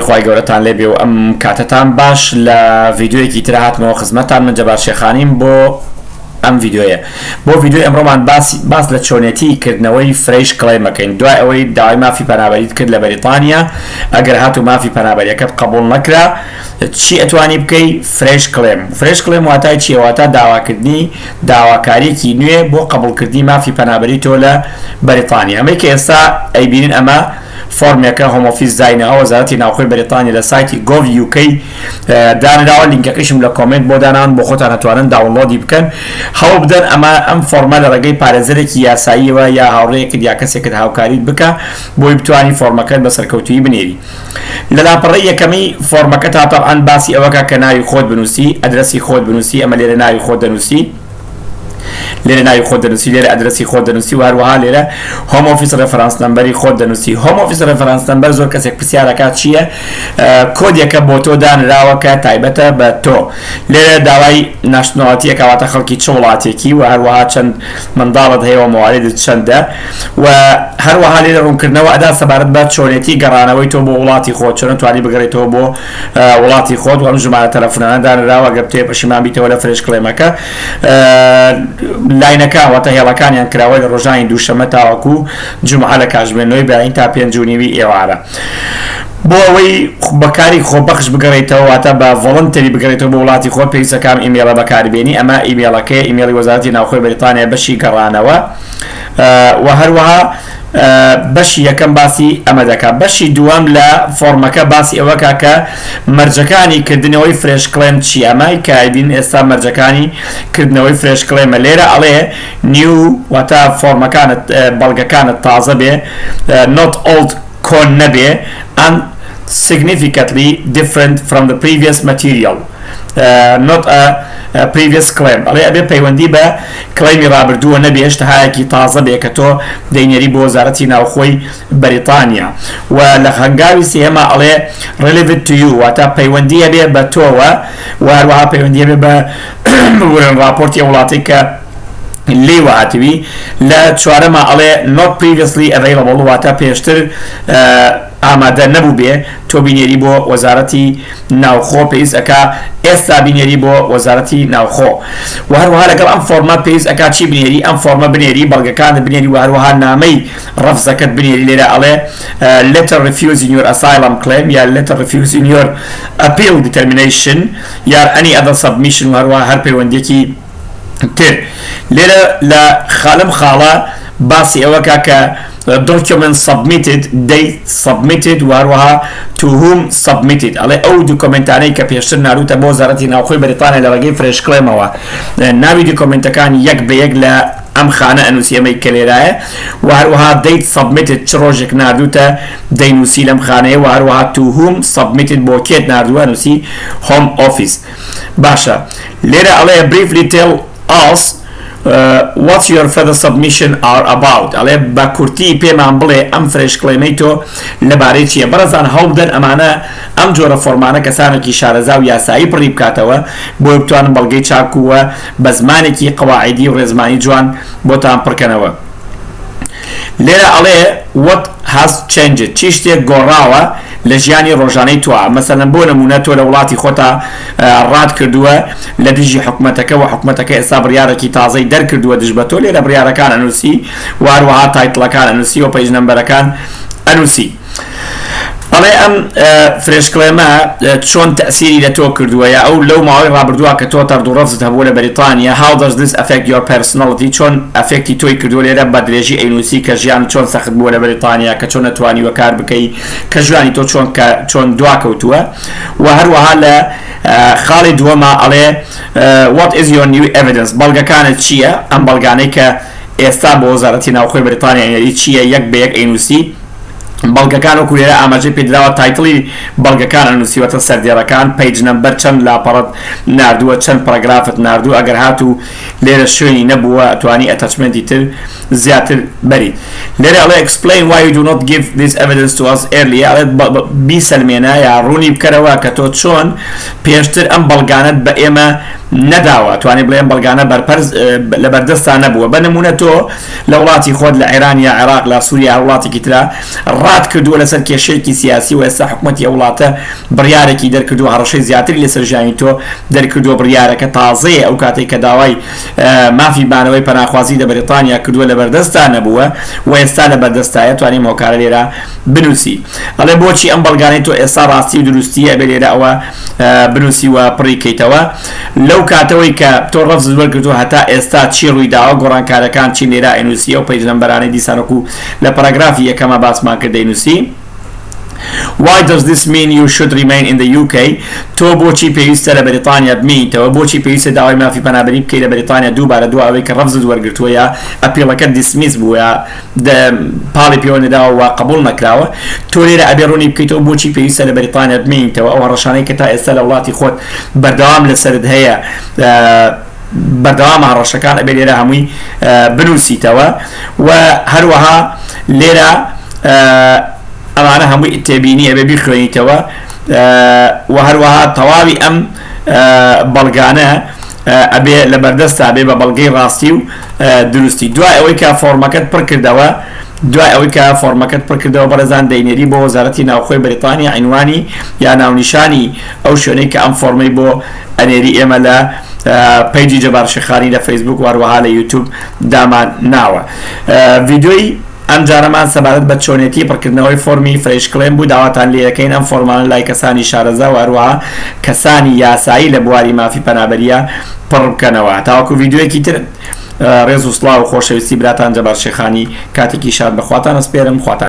خوای گەورەتان لێبێ و ئەم کاتەتان باش. لە ڤیدیۆیەکی ترا هاتمەوە خزمەتتان. من جەبار شێخانیم بۆ ئەم ڤیدیۆیە. بۆ ڤیدیۆی ئەمڕۆمان باس باس لە چۆنێتی کردنەوەی fresh claim ئەکەین دوای ئەوەی داوای مافی پەنابەریت کرد لە بەریتانیا. ئەگەر هاتوو مافی پەنابەریەکەت قبوڵ نەکرا چی ئەتوانی بکەی؟ fresh claim. Fresh claim واتای چیە؟ واتا داواکردنی داواکاریەکی نوێ بۆ قبوڵکردنی مافی پەنابەری تۆ لە بەریتانیا. ئەمەی کە ئێستا ئەیبینن ئەمە فۆرمێکە Home Office دایناوە، وەزارەتی ناوخۆی بەریتانیا لە سایتی gov UK دانراوە، لینکەکەیشم لە comment بۆ داناون بۆ خۆتان ئەتوانن download ی بکەن. هەوڵ بدەن ئەمە ئەم فۆرمە لە ڕێگەی پارێزەرێکی یاساییەوە یا هاوڕێیەکت یا کەسێکت هاوکاریت بکە بۆی بتوانی فۆرمەکەت بە سەرکەوتوویی بنێری. لە لاپەڕەی یەکەمی فۆرمەکەتا تەبعەن باسی ئەوەکە کە ناوی خۆت بنووسی، ئەدرەسی خۆت بنووسی، ئەمە لێرە ناوی خۆت دەنووسی، لێرە ناوی خۆت دەنووسی، لێرە ئەدرەسی خۆت دەنووسی و هەروەها لێرە Home Office reference number ی خۆت دەنووسی. Home Office reference number زۆر کەسێک پرسیارەکە چییە؟ کۆدێکە بۆ تۆ دانراوە کە تایبەتە بە تۆ. لێرە داوای nationality یەکە، واتە خەڵکی چ وڵاتێکی و هەروەها چەند منداڵت هەیە و موالیدت چەندە و هەروەها لێرە ڕوونکردنەوە ئەدا سەبارەت بە چۆنێتی گەڕانەوەی تۆ بۆ وڵاتی خۆت، چۆن توانی بگەڕێیتەوە بۆ وڵاتی خۆت و ئەم ژمارە تەلەفونانە دانراوە گەر بتەوێ پەشیمان بیتەوە لە fresh claim ەکە. line ەکان واتە هێڵەکانیان کراوە لە ڕۆژانی دووشەمە تاوەکو جومعە لە کاتژمێر نۆی بەیانی تا پێنج و نیوی ئێوارە. بۆ ئەوەی بەکاری خۆبەخش بگەڕێیتەوە واتە بە voluntary بگەڕێیتەوە بۆ وڵاتی خۆت پێویستە کام ئیمێڵە بەکاربێنی. ئەمە ئیمێڵەکەیە، ئیمێڵی وەزارەتی ناوخۆی بەریتانیا بەشی گەڕانەوە و هەروەها بەشی یەکەم باسی ئەمە دەکات. بەشی دووەم لە فۆرمەکە باسی ئەوەکە کە مەرجەکانی کردنەوەی fresh claim چییە. ئەمە کە ئەیبین ئێستا مەرجەکانی کردنەوەی fresh claim ە. لێرە ئەڵێ new واتە فۆرمەکانت بەڵگەکانت تازە بێ، not old کۆن نەبێ، and significantly different from the previous material not a previous claim. ئەڵێ ئەبێ پەیوەندی بە claim ی ڕابردووە نەبێ، شتەهایەکی تازە بێ کە تۆ دەینێری بۆ وەزارەتی ناوخۆی بەریتانیا. و لە هەنگاوی سێهەما ئەڵێ relevant to you واتە پەیوەندی هەبێ بە تۆوە و هەروەها پەیوەندی هەبێ بە ببورن ڕاپۆرتی ئەو وڵاتەی کە لێیوە هاتووی. لە چوارەما ئەڵێ not previously available واتە پێشتر ئامادە نەبووبێ تۆ بینێری بۆ وەزارەتی ناوخۆ، پێویست ئەکا ئێستا بینێری بۆ وەزارەتی ناوخۆ. و هەروەها لەگەڵ ئەم فۆرمە پێویست ئەکا چی بنێری؟ ئەم فۆرمە بنێری، بەڵگەکانت بنێری و هەروەها نامەی ڕەفزەکەت بنێری. لێرە ئەڵێ letter refusing your asylum claim یا letter refusing your appeal determination یا any other submission و هەروەها هەر پەیوەندیەکی تر. لێرە لە خالم خاڵە باسی ئەوەکە کە document submitted، date submitted و هەروەها to whom submitted. ئەڵێ ئەو document انەی کە پێشتر ناروتە بۆ وەزارەتی ناوخۆی بەریتانیا لە ڕێگەی fresh claim ەوە، ناوی document ەکان یەک بە یەک لە ئەم خانە ئەنووسی ئەمەی کە لێرایە و هەروەها date submitted چ ڕۆژێک ناردوتە دەینووسی لەم خانەیە و هەروەها to whom submitted بۆ کێت ناردووە نووسی Home Office. باشە لێرە ئەڵێ briefly tell us what your further submission are about. ئەڵێ بە کورتی پێمان بڵێ ئەم fresh claim ەی تۆ لەبارەی چییە. بەڕێزان هەوڵبدەن ئەمانە ئەم جۆرە فۆرمانە کەسانێکی شارەزا و یاسایی پڕی بکاتەوە بۆی بتوانن بەڵگەی چاک و بە زمانێکی قەواعیدی و ڕێزمانی جوان بۆتان پڕکەنەوە. لێرە ئەڵێ what has changed چی شتێک گۆڕاوە لە ژیانی ڕۆژانەی تۆ. مەسەلەن بۆ نمونە تۆ لە وڵاتی خۆتا ڕات کردووە لە دژی حکومەتەکە و حکومەتەکە ئێستا بڕیارێکی تازەی دەرکردووە دژ بە تۆ. لێرە بڕیارەکان ئەنووسی و هەروەها title ەکان ئەنووسی و page number ەکان ئەنووسی. ئەڵێ ئەم fresh claim ە چۆن تەسیری لە تۆ کردووە یا ئەو لەو ماوەی ڕابردووە کە تۆ تەرد و ڕەفزت هەبوو لە بەریتانیا، how does this affect your personality چۆن affect ی تۆی کردووە. لێرە بە درێژی ئەینووسی کە ژیان چۆن سەخت بووە لە بەریتانیا، کە چۆن نەتوانیوە کار بکەی، کە ژیانی تۆ چۆن کە چۆن دواکەوتووە. و هەروەها لە خاڵی دووەما ئەڵێ what is your new evidence بەڵگەکانت چییە، ئەم بەڵگانەی کە ئێستا بۆ وەزارەتی ناوخۆی بەریتانیا ئەینێری چییە، یەک بە یەک ئەینووسی بەڵگەکان وەکو لێرە ئاماژەی پێدراوە. title ی بەڵگەکان ئەنووسیوەتە سەردێڕەکان، page number چەند لاپەڕەت ناردووە، چەند پەرەگرافت ناردووە. ئەگەر هاتوو لێرە شوێنی نەبووە ئەتوانی attachment ی تر زیاتر بەریت. لێرە ئەڵێ explain why you do not give this evidence to us earlier ئەڵێ بیسەلمێنە یا ڕوونی بکەرەوە کە تۆ چۆن پێشتر ئەم بەڵگانەت بە ئێمە نەداوە. توانی بڵێ ئەم بەڵگانە بەرپەرز لە بەردەستا نەبووە. بە نمونە تۆ لە وڵاتی خۆت لە ئێران یا عێراق لە سووریا هەر وڵاتێکی ترا ڕات. خەبات کردووە لەسەر کێشەیەکی سیاسی و ئێستا حکومەتی ئەو وڵاتە بڕیارێکی دەرکردووە هەڕەشەی زیاتری لەسەر ژیانی تۆ دەرکردووە بڕیارەکە تازەیە ئەو کاتەی کە داوای مافی مانەوەی پەناخوازی لە بەریتانیا کردووە لەبەردەستا نەبووە و ئێستا لەبەردەستایە توانیم هۆکارە لێرە بنووسی ئەڵێ بۆچی ئەم بەڵگانەی تۆ ئێستا ڕاستی و دروستیە ئەبێ لێرە ئەوە بنووسی و پڕی کەیتەوە لەو کاتەوەی کە تۆ ڕەفزت وەرگرتووە هەتا ئێستا چی ڕووی داوە گۆڕانکارەکان چین لێرە ئەینووسی ئەو page number انەی دیسان وەکو لە پەراگرافی یەکەما باسمان کرد دەینووسی. Why does this mean you should remain in the UK? تۆ بۆچی پێویستە لە بەریتانیا بمێنیتەوە؟ بۆچی پێویستە داوای مافی پەنابەری بکەی لە بەریتانیا دووبارە دوا ئەوەی کە ڕەفزت وەرگرتووە یا appeal ەکەت dismiss بووە یا پاڵی پێوە نراوە و قبوڵ نەکراوە؟ تۆ لێرە ئەبێ ڕوونی بکەیتەوە بۆچی پێویستە لە بەریتانیا بمێنیتەوە ئەو هەڕەشانەی کە تا ئێستا لە وڵاتی خۆت بەردەوام لەسەرت هەیە بەردەوامە هەڕەشەکان ئەبێ لێرە هەمووی بنووسیتەوە و هەروەها لێرە ئەمانە هەمووی تێبینی ئەبێ بیخوێنیتەوە و هەروەها تەواوی ئەم بەڵگانە ئەبێ لە بەردەستا بێ بە بەڵگەی ڕاستی و دروستی دوای ئەوەی کە فۆرمەکەت پڕ کردەوە دوای ئەوەی کە فۆرمەکەت پڕ کردەوە بەڕێزان دەینێری بۆ وەزارەتی ناوخۆی بەریتانیا عینوانی یا ناونیشانی ئەو شوێنەی کە ئەم فۆرمەی بۆ ئەنێری ئێمە لە page ی جەبار شێخانی لە فەیسبوک و هەروەها لە یوتوب دامان ناوە. ڤیدیۆی ئەمجارەمان سەبارەت بە چۆنێتی پڕکردنەوەی فۆرمی fresh claim بوو، داواتان لێ ئەکەین ئەم فۆرمانە لای کەسانی شارەزا و هەروەها کەسانی یاسایی لە بواری مافی پەنابەرییە پڕ بکەنەوە. تاوەکو ڤیدیۆیەکی تر ڕێز و سڵاو و خۆشەویستی براتان جەبار شێخانی کاتێکی شاد بە خواتان ئەسپێرم خواتان.